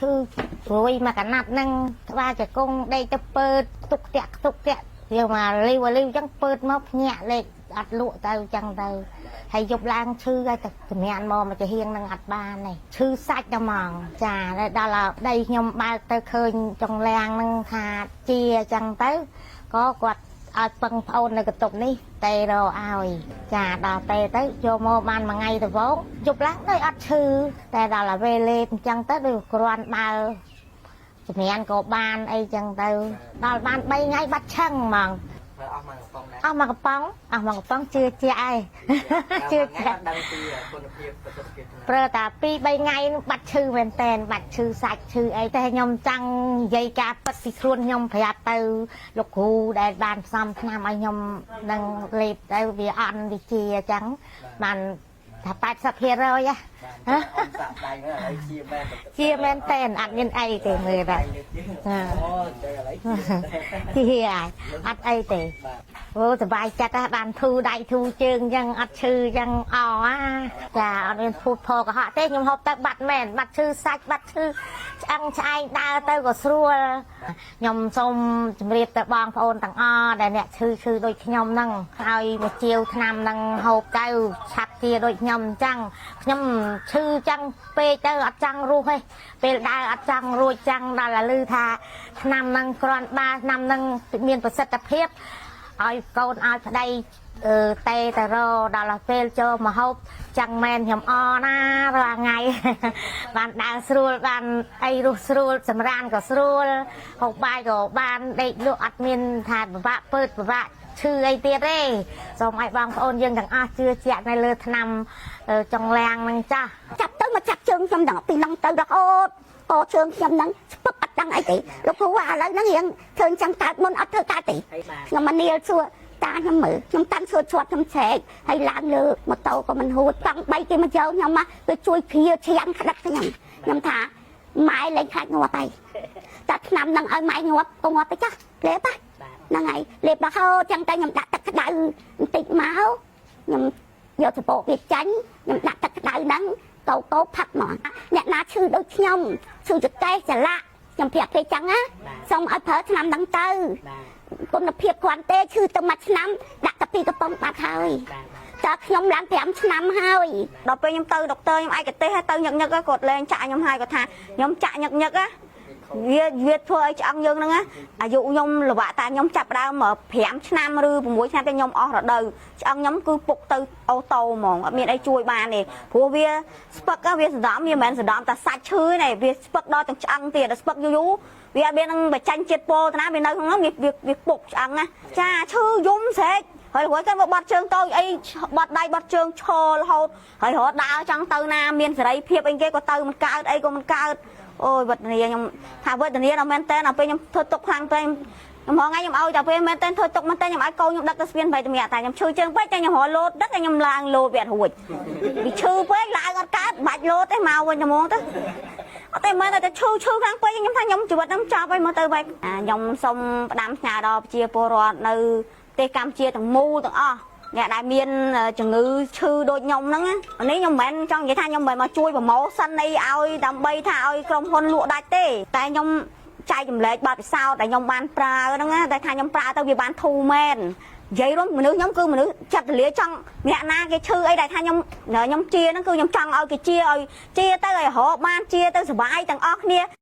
ឈឺរួយមកកណាត់ហ្នឹងក្បាលជង្គង់ដេកទៅពើតទុកតាក់ទុកតាក់វាមកលីវលីវអញ្ចឹងពើតមកភ្ញាក់លេខអត់លក់ទៅអញ្ចឹងទៅហើយយប់ឡើងឈឺហើយទៅចម្រានមកមកចាហៀងនឹងអត់បានទេឈឺសាច់តែហ្មងចាដល់ដល់ដីខ្ញុំបើកទៅឃើញចង្លាំងហ្នឹងថាជាអញ្ចឹងទៅក៏គាត់ឲ្យពឹងប្អូននៅកន្ទប់នេះតេរឲ្យចាដល់តេទៅយកមកបានមួយថ្ងៃដំបូងយប់ឡើងដូចអត់ឈឺតែដល់តែពេលលេបអញ្ចឹងទៅដូចគ្រាន់បើចម្រានក៏បានអីចឹងទៅដល់បាន3ថ្ងៃបាត់ឆឹងហ្មង ប្រើអស់មួយកំប៉ុងដែរ អស់មកកំប៉ុងអស់មកកំប៉ុងជឿជាក់ឯង ជឿជាក់ ដឹងពីគុណភាពប្រសិទ្ធភាពថ្នាំ ប្រើតែ2 3ថ្ងៃនោះបាត់ឈឺមែនតែនបាត់ឈឺសាច់ឈឺអីតែខ្ញុំចង់និយាយការពិតពីខ្លួនខ្ញុំប្រាប់ទៅលោកគ្រូដែលបានផ្សំថ្នាំឲ្យខ្ញុំនឹងលេបទៅវាអន់វាជាអញ្ចឹងបានថា80%ហ៎ បាទអ៊ំសាក់ដៃហ្នឹងឥឡូវជាមែន ជាមែនតែនអត់មានអីទេមើលតែ អូចឹងឥឡូវជា ជាហើយអត់អីទេ បាទ អូសប្បាយចិត្តហ่ะបានធូរដៃធូរជើងអញ្ចឹងអត់ឈឺអញ្ចឹងអអាចាអត់មានភូតផកុហកទេខ្ញុំហូបទៅបាត់មែនបាត់ឈឺសាច់បាត់ឈឺឆ្អឹងឆ្អែងដើរទៅក៏ស្រួលខ្ញុំសូមជម្រាបទៅបងប្អូនទាំងអស់ដែលអ្នកឈឺឈឺដូចខ្ញុំហ្នឹងឲ្យមកជាវថ្នាំហ្នឹងហូបទៅឆាប់ជាដូចខ្ញុំអញ្ចឹងខ្ញុំឈឺអញ្ចឹងពេកទៅអត់ចង់រស់ទេពេលដើរអត់ចង់រួចចឹងដល់តែឮថាថ្នាំហ្នឹងគ្រាន់បើថ្នាំហ្នឹងមានប្រសិទ្ធភាព ឲ្យកូនឲ្យប្តីអឺតេទៅរដល់ពេលចូលមកហូបចឹងមែនខ្ញុំអណារាល់ថ្ងៃ បានដើរស្រួលបានអីរស់ស្រួលសម្រានក៏ស្រួលហូបបាយក៏បានដេកលក់អត់មានថាពិបាកពើតពិបាកឈឺអីទៀតទេសូមឲ្យបងប្អូនយើងទាំងអស់ជឿជាក់នៅលើថ្នាំអឺចង្លាំងហ្នឹងចាស់ ចាប់ទៅមកចាប់ជើងខ្ញុំទាំងពីឡង់ទៅរហូតកជើងខ្ញុំហ្នឹងស្ពឹកអត់ដឹងអីទេលោកគ្រូឥឡូវហ្នឹងរៀងធ្វើអញ្ចឹងកើតមុនអត់ធ្វើកើតទេ ហើយបាទ ខ្ញុំមកនាលសួរតាខ្ញុំមើលខ្ញុំតាំងសួរឈាត់ខ្ញុំឆែកហើយឡើងលើម៉ូតូក៏មិនហួតតង់3គេមកយកខ្ញុំមកគឺជួយគ្រាឈាមក្តិតខ្ញុំខ្ញុំថាម៉ែលែងខ្លាចងាប់ហើយតែឆ្នាំហ្នឹងឲ្យម៉ែងាប់ក៏ងាប់ទៅចាស់លេបហ្នឹងហើយលេបរហូតចឹងតែខ្ញុំដាក់ទឹកក្តៅបន្តិចមកខ្ញុំយកសបកវាចាញ់ខ្ញុំដាក់ទឹកក្តៅហ្នឹងកោកោផឹកមកអ្នកណាឈឺដូចខ្ញុំឈឺចកេះចលាក់ខ្ញុំប្រាប់គេចឹងណាសូមឲ្យប្រើឆ្នាំហ្នឹងទៅ បាទ គុណភាពគ្រាន់ទេឈឺទៅមួយឆ្នាំដាក់តែពីរកំប៉ុងបាត់ហើយ បាទ តើខ្ញុំឡើង5ឆ្នាំហើយ ដល់ពេលខ្ញុំទៅដុកទ័រខ្ញុំឯកទេសហើយទៅញឹកញឹកៗគាត់លែងចាក់ខ្ញុំហើយគាត់ថាខ្ញុំចាក់ញឹកញឹកណាវាវាធ្វើឲ្យឆ្អឹងយើងហ្នឹងណាអាយុខ្ញុំលវៈតាខ្ញុំចាប់ដើម5ឆ្នាំឬ6ឆ្នាំទៅខ្ញុំអស់រដូវឆ្អឹងខ្ញុំគឺពុកទៅ auto ហ្មងអត់មានអីជួយបានទេព្រោះវាស្ពឹកវាសណ្ដំវាមិនមែនសណ្ដំតែសាច់ឈឺទេវាស្ពឹកដល់ទាំងឆ្អឹងទៀតដល់ស្ពឹកយូរយូរវាអត់មាននឹងបញ្ចាញ់ជាតិពុលទៅណាវានៅក្នុងហ្នឹងវាវាពុកឆ្អឹងណាចាឈឺយំស្រែកហើយរួចទៅមកបត់ជើងតូចអីបត់ដៃបត់ជើងឈររហូតហើយរត់ដើរចង់ទៅណាមានសេរីភាពអីគេក៏ទៅមិនកើតអីក៏មិនកើតអូយវេទនាខ្ញុំថាវេទនាដល់មែនតើដល់ពេលខ្ញុំធ្វើទុកខ្លាំងពេកខ្ញុំរងថ្ងៃខ្ញុំឲ្យតែពេលមែនតើធ្វើទុកមែនតើខ្ញុំឲ្យកូនខ្ញុំដឹកទៅស្ពានបីតម្រាក់តែខ្ញុំឈឺជើងពេកតែខ្ញុំរកលោតដឹកតែខ្ញុំឡើងលោតវាអត់រួចវាឈឺពេកឡើងអត់កើតបាច់លោតទេមកវិញតែហ្មងទៅអត់ទេមែនតែឈឺឈឺខ្លាំងពេកខ្ញុំថាខ្ញុំជីវិតខ្ញុំចប់ហើយមកទៅបែបខ្ញុំសូមផ្ដាំផ្ញើដល់ប្រជាពលរដ្ឋនៅប្រទេសកម្ពុជាទាំងមូលទាំងអស់អ្នកដែលមានជំងឺឈឺដូចខ្ញុំហ្នឹងនេះខ្ញុំមិនមែនចង់និយាយថាខ្ញុំមិនមែនមកជួយ promotion អីឲ្យដើម្បីថាឲ្យក្រុមហ៊ុនលក់ដាច់ទេតែខ្ញុំចែករំលែកបទពិសោធន៍ដែលខ្ញុំបានប្រើហ្នឹងណាតែថាខ្ញុំប្រើទៅវាបានធូរមែននិយាយរួមមនុស្សខ្ញុំគឺមនុស្សចិត្តទលាចង់អ្នកណាគេឈឺអីដែលថាខ្ញុំខ្ញុំជាហ្នឹងគឺខ្ញុំចង់ឲ្យគេជាឲ្យជាទៅឲ្យរកបានជាទៅសុបាយទាំងអស់គ្នា។